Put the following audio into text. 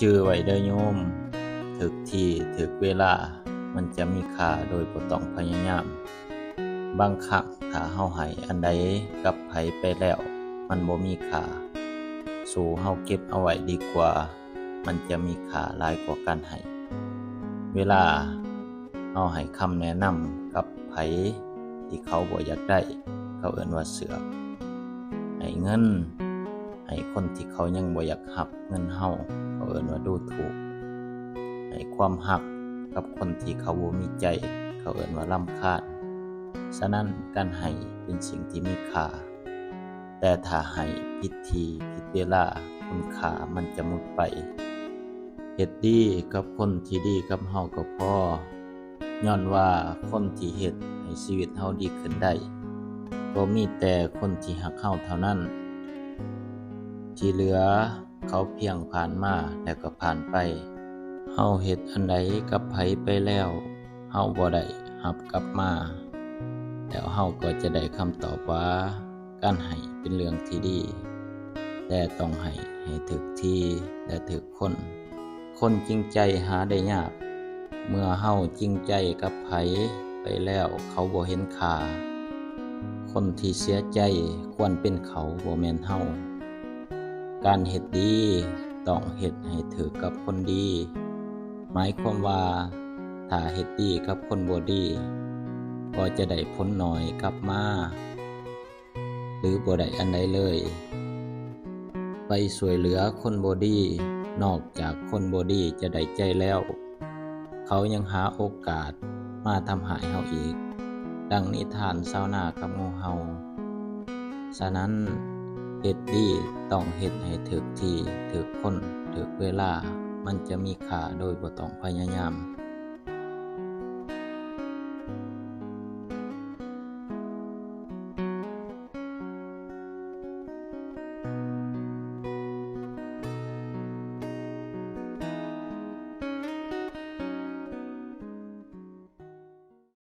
ຈື່ໄວ້ເດີໂຍມ, ຖືກທີ່ຖືກເວລາ ມັນຈະມີຄ່າໂດຍບໍ່ຕ້ອງພະຍາຍາມ. ບາງຄັ້ງຖ້າເຮົາໃຫ້ອັນໃດກັບໃຜໄປແລ້ວ ມັນບໍ່ມີຄ່າ, ສູ້ເຮົາເກັບເອົາໄວ້ດີກວ່າ, ມັນຈະມີຄ່າຫຼາຍກວ່າການໃຫ້. ເວລາເຮົາໃຫ້ຄຳແນະນຳກັບໃຜທີ່ເຂົາບໍ່ຢາກໄດ້ ເຂົາເອີ້ນວ່າເຊືອກ. ໃຫ້ເງິນໃຫ້ຄົນທີ່ເຂົາຍັງບໍ່ຢາກຮັບເງິນເຮົາ ເຂົາເອີ້ນວ່າດູຖູກ. ໃຫ້ຄວາມຮັກກັບຄົນທີ່ເຂົາບໍ່ມີໃຈ ເຂົາເອີ້ນວ່າລຳຄານ. ສະນັ້ນ ການໃຫ້ເປັນສິ່ງທີ່ມີຄ່າ, ແຕ່ຖ້າໃຫ້ຜິດທີ່ຜິດເວລາ ຄຸນຄ່າມັນຈະໝົດໄປ. ເຮັດດີກັບຄົນທີ່ດີກັບເຮົາກໍພໍ, ຍ້ອນວ່າຄົນທີ່ເຮັດໃຫ້ຊີວິດເຮົາດີຂຶ້ນໄດ້ ກໍມີແຕ່ຄົນທີ່ຮັກເຮົາເທົ່ານັ້ນ. ທີ່ເຫຼືອເຂົາພຽງຜ່ານມາແລ້ວກໍຜ່ານໄປ. ເຮົາເຮັດອັນໃດກັບໃຜໄປແລ້ວ ເຮົາບໍ່ໄດ້ຮັບກັບມາ, ແລ້ວເຮົາກໍຈະໄດ້ຄຳຕອບວ່າ ການໃຫ້ເປັນເລື່ອງທີ່ດີ, ແຕ່ຕ້ອງໃຫ້ໃຫ້ຖືກທີ່ ແລະ ຖືກຄົນ. ຄົນຈິງໃຈຫາໄດ້ຍາກ. ເມື່ອເຮົາຈິງໃຈກັບໃຜໄປແລ້ວ ເຂົາບໍ່ເຫັນຄ່າ, ຄົນທີ່ເສຍໃຈຄວນເປັນເຂົາ ບໍ່ແມ່ນເຮົາ. ການເຮັດດີຕ້ອງເຮັດໃຫ້ຖືກກັບຄົນດີ, ໝາຍຄວາມວ່າ ຖ້າເຮັດດີກັບຄົນບໍ່ດີ ກໍຈະໄດ້ຜົນໜ້ອຍກັບມາ ຫຼື ບໍ່ໄດ້ອັນໃດເລີຍ. ໄປຊ່ວຍເຫຼືອຄົນບໍ່ດີ, ນອກຈາກຄົນບໍ່ດີຈະໄດ້ໃຈແລ້ວ ເຂົາຍັງຫາໂອກາດມາທຳຮ້າຍເຮົາອີກ, ດັ່ງນິທານຊາວນາກັບງູເຫົ່າ. ສະນັ້ນ, ເຮັດດີຕ້ອງເຮັດໃຫ້ຖືກທີ່, ຖືກຄົນ, ຖືກເວລາ, ມັນຈະມີຄ່າໂດຍບໍ່ຕ້ອງພະຍາຍາມ.